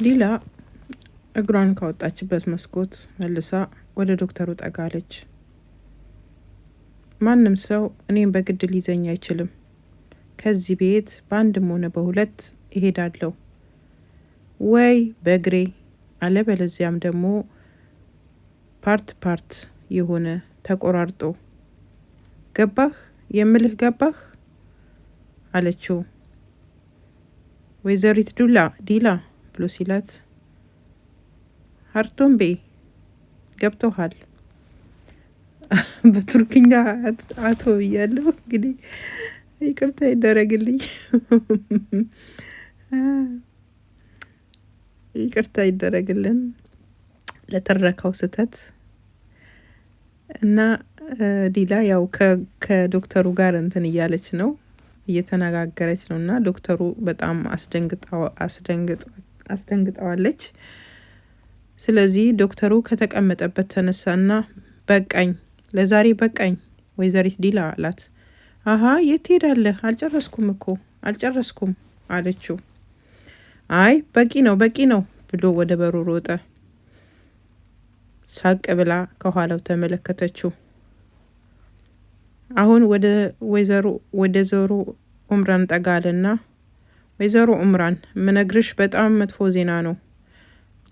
ዲላ እግሯን ካወጣችበት መስኮት መልሳ ወደ ዶክተሩ ጠጋለች። ማንም ሰው እኔን በግድ ሊይዘኝ አይችልም። ከዚህ ቤት በአንድም ሆነ በሁለት እሄዳለሁ፣ ወይ በእግሬ አለበለዚያም ደግሞ part part የሆነ ተቆራርጦ። ገባህ? የምልህ ገባህ? አለችው። ወይዘሪት ዱላ ዲላ ብሎ ሲላት ሀርቱም ቤ ገብቶሃል። በቱርክኛ አቶ ብያለሁ። እንግዲህ ይቅርታ ይደረግልኝ፣ ይቅርታ ይደረግልን ለተረካው ስህተት። እና ዲላ ያው ከዶክተሩ ጋር እንትን እያለች ነው፣ እየተነጋገረች ነው። እና ዶክተሩ በጣም አስደንግጠዋለች። ስለዚህ ዶክተሩ ከተቀመጠበት ተነሳና በቃኝ፣ ለዛሬ በቃኝ ወይዘሪት ዲላ አላት። አሀ የት ትሄዳለህ? አልጨረስኩም እኮ አልጨረስኩም አለችው። አይ በቂ ነው በቂ ነው ብሎ ወደ በሩ ሮጠ። ሳቅ ብላ ከኋላው ተመለከተችው። አሁን ወደ ወይዘሮ ኡምራን ጠጋልና ወይዘሮ ኡምራን፣ ምነግርሽ በጣም መጥፎ ዜና ነው።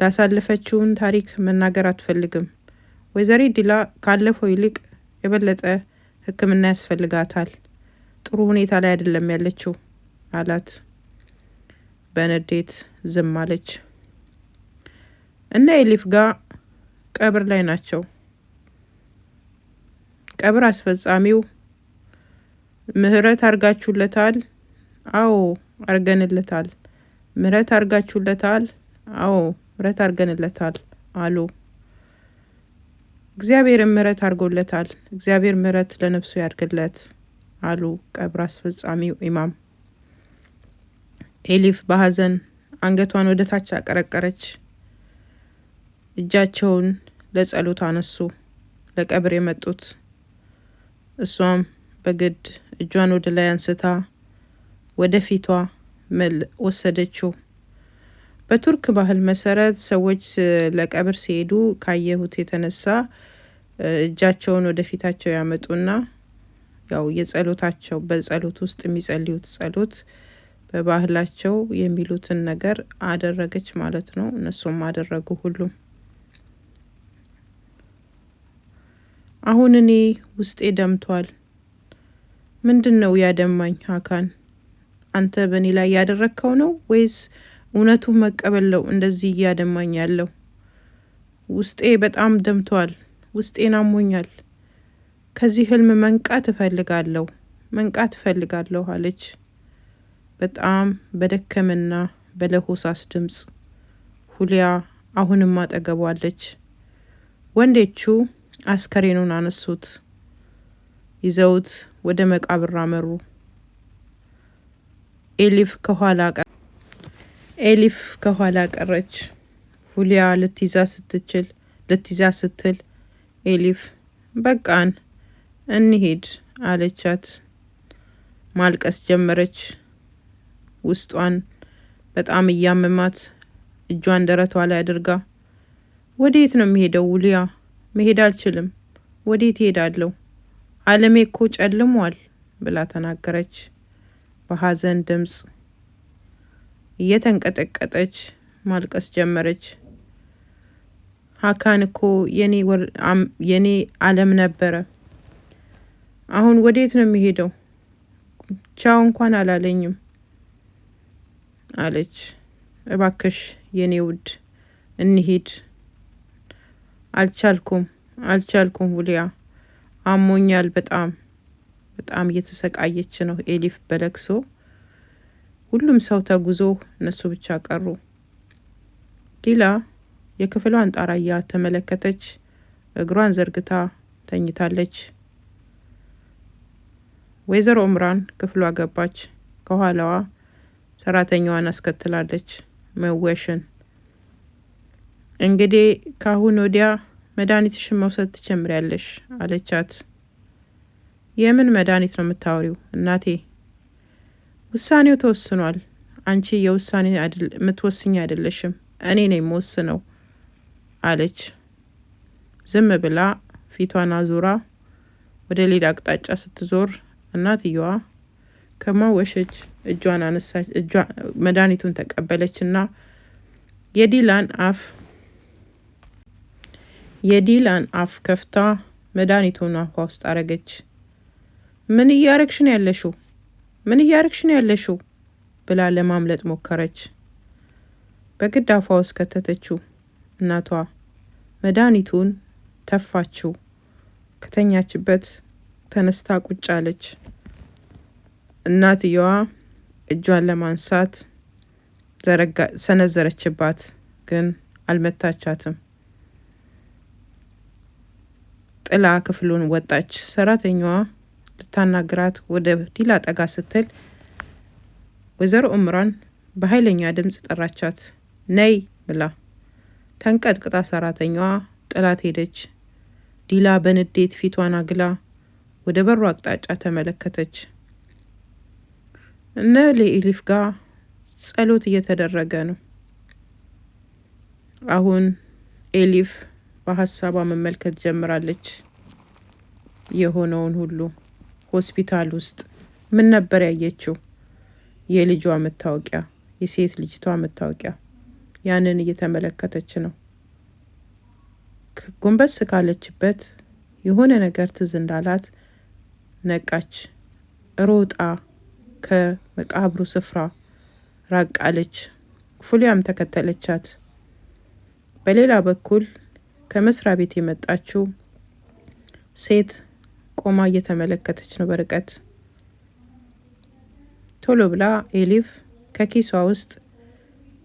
ላሳለፈችውን ታሪክ መናገር አትፈልግም። ወይዘሪት ዲላ ካለፈው ይልቅ የበለጠ ሕክምና ያስፈልጋታል። ጥሩ ሁኔታ ላይ አይደለም ያለችው አላት። በንዴት ዝም አለች። እና ኤሊፍ ጋር ቀብር ላይ ናቸው። ቀብር አስፈጻሚው ምህረት አርጋችሁለታል? አዎ አርገንለታል። ምህረት አርጋችሁለታል? አዎ ምህረት አርገንለታል አሉ። እግዚአብሔርን ምህረት አርጎለታል። እግዚአብሔር ምህረት ለነፍሱ ያድርግለት አሉ ቀብር አስፈጻሚው ኢማም። ኤሊፍ በሀዘን አንገቷን ወደ ታች አቀረቀረች። እጃቸውን ለጸሎት አነሱ ለቀብር የመጡት። እሷም በግድ እጇን ወደ ላይ አንስታ ወደ ፊቷ ወሰደችው። በቱርክ ባህል መሰረት ሰዎች ለቀብር ሲሄዱ ካየሁት የተነሳ እጃቸውን ወደ ፊታቸው ያመጡና ያው የጸሎታቸው በጸሎት ውስጥ የሚጸልዩት ጸሎት በባህላቸው የሚሉትን ነገር አደረገች ማለት ነው። እነሱም አደረጉ ሁሉም። አሁን እኔ ውስጤ ደምቷል። ምንድን ነው ያደማኝ? ሀካን አንተ በእኔ ላይ ያደረግከው ነው ወይስ እውነቱን መቀበል ነው እንደዚህ እያደማኝ ያለው? ውስጤ በጣም ደምቷል። ውስጤን አሞኛል። ከዚህ ህልም መንቃት እፈልጋለሁ፣ መንቃት እፈልጋለሁ አለች በጣም በደከመና በለሆሳስ ድምፅ። ሁሊያ አሁንም አጠገቧ አለች። ወንዶቹ አስከሬኑን አነሱት፣ ይዘውት ወደ መቃብር አመሩ። ኤሊፍ ከኋላ ኤሊፍ ከኋላ ቀረች። ሁሊያ ልትይዛ ስትል ኤሊፍ በቃን እንሂድ አለቻት። ማልቀስ ጀመረች። ውስጧን በጣም እያመማት እጇን ደረቷ ላይ አድርጋ ወዴት ነው የሚሄደው? ውልያ መሄድ አልችልም። ወዴት እሄዳለሁ? ዓለሜ እኮ ጨልሟል ብላ ተናገረች በሀዘን ድምፅ። እየተንቀጠቀጠች ማልቀስ ጀመረች። ሀካን እኮ የኔ ዓለም ነበረ። አሁን ወዴት ነው የሚሄደው? ቻው እንኳን አላለኝም አለች። እባክሽ የኔ ውድ እንሂድ። አልቻልኩም፣ አልቻልኩም ሁሊያ አሞኛል። በጣም በጣም እየተሰቃየች ነው ኤሊፍ በለቅሶ። ሁሉም ሰው ተጉዞ እነሱ ብቻ ቀሩ። ዲላ የክፍሏን ጣራ እየተመለከተች እግሯን ዘርግታ ተኝታለች። ወይዘሮ ኡምራን ክፍሏ ገባች። ከኋላዋ ሰራተኛዋን አስከትላለች። መወሽን እንግዲህ ካሁን ወዲያ መድኃኒትሽን መውሰድ ትጀምሪያለሽ አለቻት። የምን መድኃኒት ነው የምታወሪው እናቴ? ውሳኔው ተወስኗል። አንቺ የውሳኔ የምትወስኝ አይደለሽም፣ እኔ ነኝ የምወስነው አለች። ዝም ብላ ፊቷን አዙራ ወደ ሌላ አቅጣጫ ስትዞር እናትየዋ ከማወሸች እጇን አነሳች። መድኃኒቱን ተቀበለችና የዲላን አፍ የዲላን አፍ ከፍታ መድኃኒቱን አፏ ውስጥ አረገች። ምን እያረግሽ ነው ያለሽው? ምን እያረግሽ ነው ያለሽው? ብላ ለማምለጥ ሞከረች። በግድ አፏ ውስጥ ከተተችው። እናቷ መድኃኒቱን ተፋችው። ከተኛችበት ተነስታ ቁጭ አለች። እናትየዋ እጇን ለማንሳት ዘረጋ ሰነዘረችባት፣ ግን አልመታቻትም። ጥላ ክፍሉን ወጣች። ሰራተኛዋ ልታናግራት ወደ ዲላ ጠጋ ስትል ወይዘሮ እምራን በኃይለኛ ድምፅ ጠራቻት። ነይ ብላ ተንቀጥቅጣ ሰራተኛዋ ጥላት ሄደች። ዲላ በንዴት ፊቷን አግላ ወደ በሩ አቅጣጫ ተመለከተች። እነ ለኤሊፍ ጋር ጸሎት እየተደረገ ነው። አሁን ኤሊፍ በሀሳቧ መመልከት ጀምራለች። የሆነውን ሁሉ ሆስፒታል ውስጥ ምን ነበር ያየችው? የልጇ መታወቂያ፣ የሴት ልጅቷ መታወቂያ። ያንን እየተመለከተች ነው። ጎንበስ ካለችበት የሆነ ነገር ትዝ እንዳላት ነቃች። ሮጣ ከመቃብሩ ስፍራ ራቅ አለች። ፉሊያም ተከተለቻት። በሌላ በኩል ከመስሪያ ቤት የመጣችው ሴት ቆማ እየተመለከተች ነው በርቀት። ቶሎ ብላ ኤሊፍ ከኪሷ ውስጥ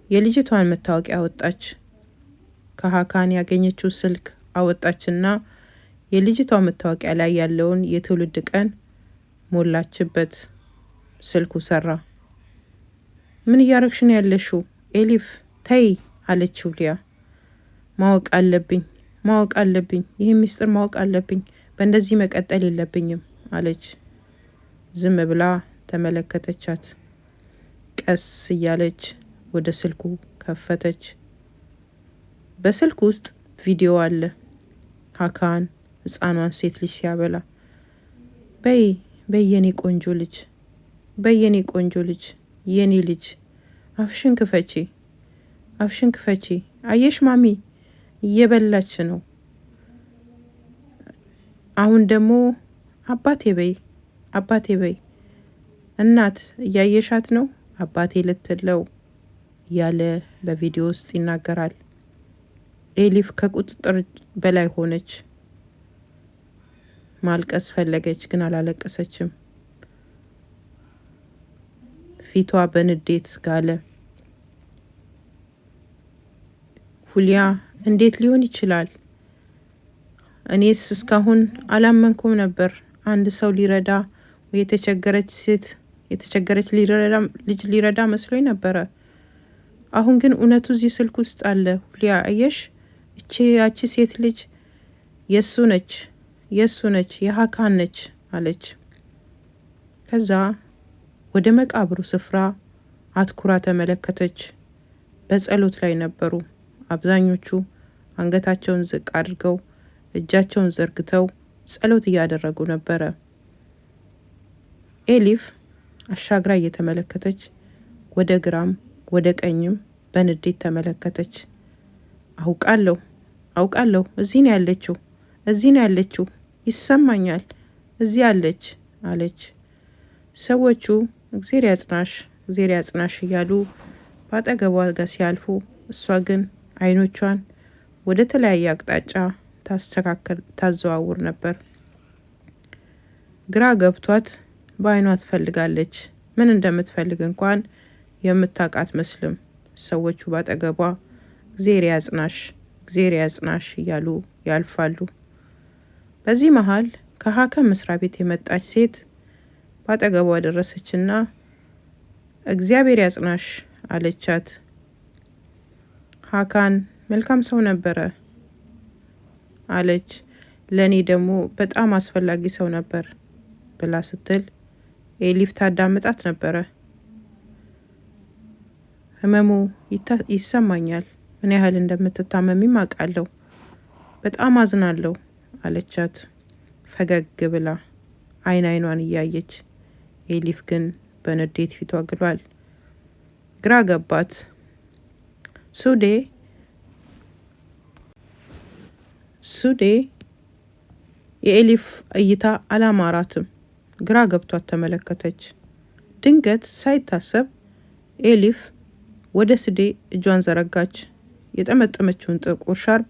የልጅቷን መታወቂያ አወጣች። ከሀካን ያገኘችው ስልክ አወጣችና የልጅቷ መታወቂያ ላይ ያለውን የትውልድ ቀን ሞላችበት። ስልኩ ሰራ። ምን እያረግሽ ነው ያለሽው ኤሊፍ? ተይ አለችው ሊያ። ማወቅ አለብኝ፣ ማወቅ አለብኝ፣ ይህን ሚስጥር ማወቅ አለብኝ። በእንደዚህ መቀጠል የለብኝም አለች። ዝም ብላ ተመለከተቻት። ቀስ እያለች ወደ ስልኩ ከፈተች። በስልኩ ውስጥ ቪዲዮ አለ። ሀካን ህፃኗን ሴት ልጅ ሲያበላ፣ በይ በይ የኔ ቆንጆ ልጅ፣ በይ የኔ ቆንጆ ልጅ፣ የኔ ልጅ አፍሽን ክፈቺ፣ አፍሽን ክፈቺ። አየሽ ማሚ እየበላች ነው። አሁን ደግሞ አባቴ በይ፣ አባቴ በይ፣ እናት እያየሻት ነው አባቴ ልትለው እያለ በቪዲዮ ውስጥ ይናገራል። ኤሊፍ ከቁጥጥር በላይ ሆነች። ማልቀስ ፈለገች፣ ግን አላለቀሰችም። ፊቷ በንዴት ጋለ። ሁሊያ እንዴት ሊሆን ይችላል? እኔስ እስካሁን አላመንኩም ነበር። አንድ ሰው ሊረዳ ወይ የተቸገረች ሴት የተቸገረች ልጅ ሊረዳ መስሎኝ ነበረ። አሁን ግን እውነቱ እዚህ ስልክ ውስጥ አለ። ሁሊያ አየሽ፣ እቺ ያቺ ሴት ልጅ የእሱ ነች፣ የእሱ ነች፣ የሀካን ነች አለች። ከዛ ወደ መቃብሩ ስፍራ አትኩራ ተመለከተች። በጸሎት ላይ ነበሩ። አብዛኞቹ አንገታቸውን ዝቅ አድርገው እጃቸውን ዘርግተው ጸሎት እያደረጉ ነበረ። ኤሊፍ አሻግራ እየተመለከተች ወደ ግራም ወደ ቀኝም በንዴት ተመለከተች። አውቃለሁ፣ አውቃለሁ፣ እዚህ ነው ያለችው፣ እዚህ ነው ያለችው፣ ይሰማኛል፣ እዚህ አለች አለች። ሰዎቹ እግዜር ያጽናሽ፣ እግዜር ያጽናሽ እያሉ በአጠገቧ ጋር ሲያልፉ እሷ ግን አይኖቿን ወደ ተለያየ አቅጣጫ ታስተካከል ታዘዋውር ነበር። ግራ ገብቷት በአይኗ ትፈልጋለች። ምን እንደምትፈልግ እንኳን የምታውቅ አትመስልም። ሰዎቹ ባጠገቧ እግዜር ያጽናሽ፣ እግዜር ያጽናሽ እያሉ ያልፋሉ። በዚህ መሀል ከሀከም መስሪያ ቤት የመጣች ሴት ባጠገቧ ደረሰችና እግዚአብሔር ያጽናሽ አለቻት። ሀካን መልካም ሰው ነበረ አለች። ለእኔ ደግሞ በጣም አስፈላጊ ሰው ነበር ብላ ስትል ኤሊፍ ታዳምጣት ነበረ። ህመሙ ይሰማኛል፣ ምን ያህል እንደምትታመሚም አውቃለሁ። በጣም አዝናለሁ አለቻት ፈገግ ብላ አይን አይኗን እያየች። ኤሊፍ ግን በንዴት ፊቷ ግሏል። ግራ ገባት። ሱዴ ሱዴ የኤሊፍ እይታ አላማራትም። ግራ ገብቷት ተመለከተች። ድንገት ሳይታሰብ ኤሊፍ ወደ ስዴ እጇን ዘረጋች። የጠመጠመችውን ጥቁር ሻርፕ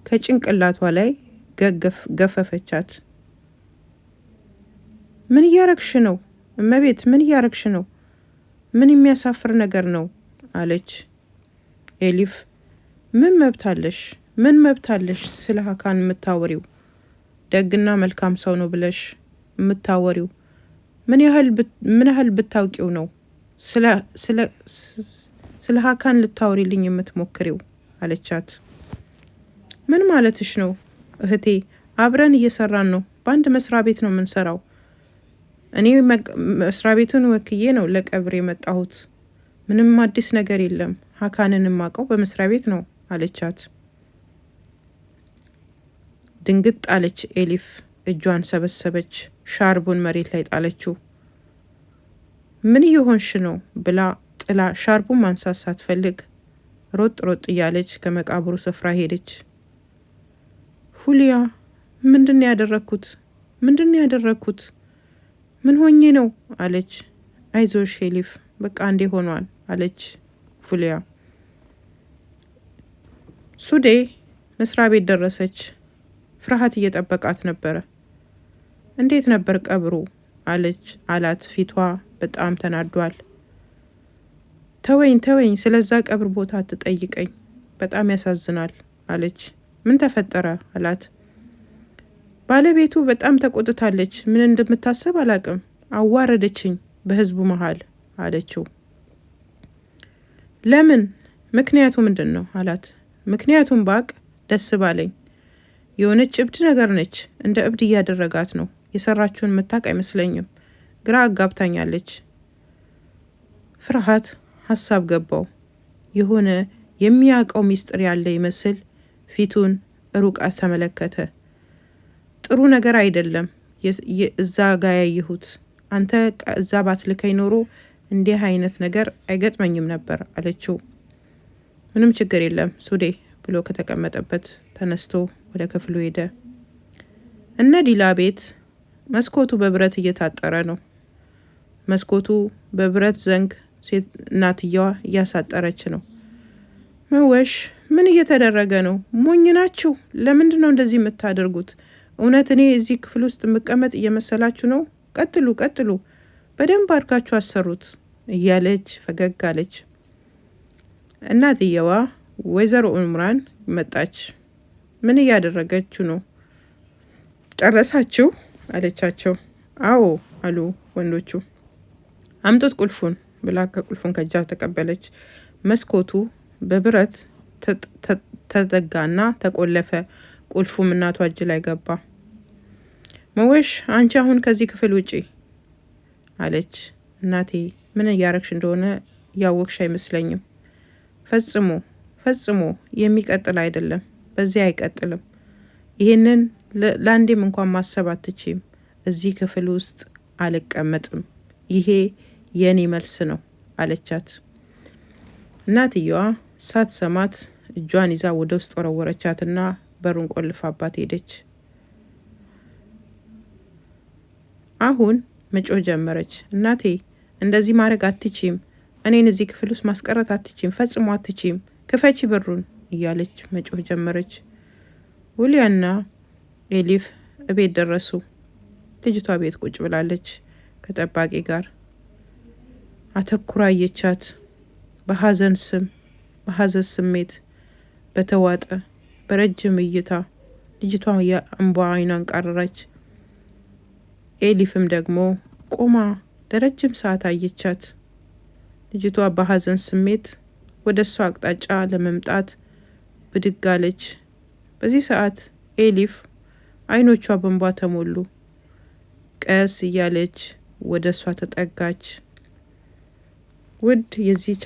ከጭንቅላቷ ላይ ገፈፈቻት። ምን እያረግሽ ነው እመቤት? ምን እያረግሽ ነው? ምን የሚያሳፍር ነገር ነው አለች ኤሊፍ። ምን መብት አለሽ? ምን መብት አለሽ ስለ ሀካን የምታወሪው? ደግና መልካም ሰው ነው ብለሽ የምታወሪው ምን ያህል ብታውቂው ነው ስለ ሀካን ልታወሪልኝ የምትሞክሪው? አለቻት። ምን ማለትሽ ነው እህቴ? አብረን እየሰራን ነው። በአንድ መስሪያ ቤት ነው የምንሰራው። እኔ መስሪያ ቤቱን ወክዬ ነው ለቀብር የመጣሁት። ምንም አዲስ ነገር የለም። ሀካንን የማውቀው በመስሪያ ቤት ነው አለቻት። ድንግጥ አለች ኤሊፍ። እጇን ሰበሰበች። ሻርቡን መሬት ላይ ጣለችው። ምን እየሆንሽ ነው ብላ ጥላ ሻርቡን ማንሳት ሳትፈልግ ሮጥ ሮጥ እያለች ከመቃብሩ ስፍራ ሄደች። ሁሊያ ምንድን ነው ያደረግኩት? ምንድን ነው ያደረግኩት? ምን ሆኜ ነው አለች። አይዞሽ ኤሊፍ፣ በቃ አንዴ ሆኗል አለች ፉሊያ። ሱዴ መስሪያ ቤት ደረሰች። ፍርሃት እየጠበቃት ነበረ። እንዴት ነበር ቀብሩ አለች አላት። ፊቷ በጣም ተናዷል። ተወኝ ተወኝ፣ ስለዛ ቀብር ቦታ አትጠይቀኝ፣ በጣም ያሳዝናል አለች። ምን ተፈጠረ አላት። ባለቤቱ በጣም ተቆጥታለች። ምን እንደምታስብ አላቅም። አዋረደችኝ በህዝቡ መሀል አለችው። ለምን? ምክንያቱ ምንድን ነው አላት። ምክንያቱም ባቅ ደስ ባለኝ። የሆነች እብድ ነገር ነች። እንደ እብድ እያደረጋት ነው። የሰራችውን የምታውቅ አይመስለኝም። ግራ አጋብታኛለች። ፍርሃት ሀሳብ ገባው። የሆነ የሚያውቀው ሚስጥር ያለ ይመስል ፊቱን ሩቅ ተመለከተ። ጥሩ ነገር አይደለም እዛ ጋ ያየሁት። አንተ እዛ ባትልከኝ ኖሮ እንዲህ አይነት ነገር አይገጥመኝም ነበር አለችው። ምንም ችግር የለም ሱዴ ብሎ ከተቀመጠበት ተነስቶ ወደ ክፍሉ ሄደ። እነ ዲላ ቤት መስኮቱ በብረት እየታጠረ ነው። መስኮቱ በብረት ዘንግ ሴት እናትየዋ እያሳጠረች ነው። መወሽ ምን እየተደረገ ነው? ሞኝ ናችሁ? ለምንድን ነው እንደዚህ የምታደርጉት? እውነት እኔ እዚህ ክፍል ውስጥ የምቀመጥ እየመሰላችሁ ነው? ቀጥሉ ቀጥሉ፣ በደንብ አድርጋችሁ አሰሩት እያለች ፈገግ አለች። እናትየዋ ወይዘሮ ኡምራን መጣች። ምን እያደረገችው ነው? ጨረሳችሁ? አለቻቸው። አዎ አሉ ወንዶቹ። አምጡት ቁልፉን ብላ ከቁልፉን ከእጃ ተቀበለች። መስኮቱ በብረት ተዘጋና ተቆለፈ። ቁልፉም እናቷ እጅ ላይ ገባ። መወሽ አንቺ አሁን ከዚህ ክፍል ውጪ አለች። እናቴ ምን እያረግሽ እንደሆነ እያወቅሽ አይመስለኝም። ፈጽሞ ፈጽሞ የሚቀጥል አይደለም። በዚህ አይቀጥልም። ይህንን ለአንዴም እንኳን ማሰብ አትችይም። እዚህ ክፍል ውስጥ አልቀመጥም። ይሄ የኔ መልስ ነው አለቻት። እናትየዋ ሳትሰማት እጇን ይዛ ወደ ውስጥ ወረወረቻትና በሩን ቆልፋባት ሄደች። አሁን መጮህ ጀመረች። እናቴ እንደዚህ ማድረግ አትችይም፣ እኔን እዚህ ክፍል ውስጥ ማስቀረት አትችይም፣ ፈጽሞ አትችይም፣ ክፈቺ በሩን እያለች መጮህ ጀመረች። ውሊያና ኤሊፍ እቤት ደረሱ። ልጅቷ ቤት ቁጭ ብላለች ከጠባቂ ጋር። አተኩራ አየቻት። በሀዘን ስም በሀዘን ስሜት በተዋጠ በረጅም እይታ ልጅቷ እንቧ አይኗን ቀረረች። ኤሊፍም ደግሞ ቆማ ለረጅም ሰዓት አየቻት። ልጅቷ በሀዘን ስሜት ወደ እሷ አቅጣጫ ለመምጣት ብድግ አለች። በዚህ ሰዓት ኤሊፍ አይኖቿ በእንባ ተሞሉ። ቀስ እያለች ወደ እሷ ተጠጋች። ውድ የዚህ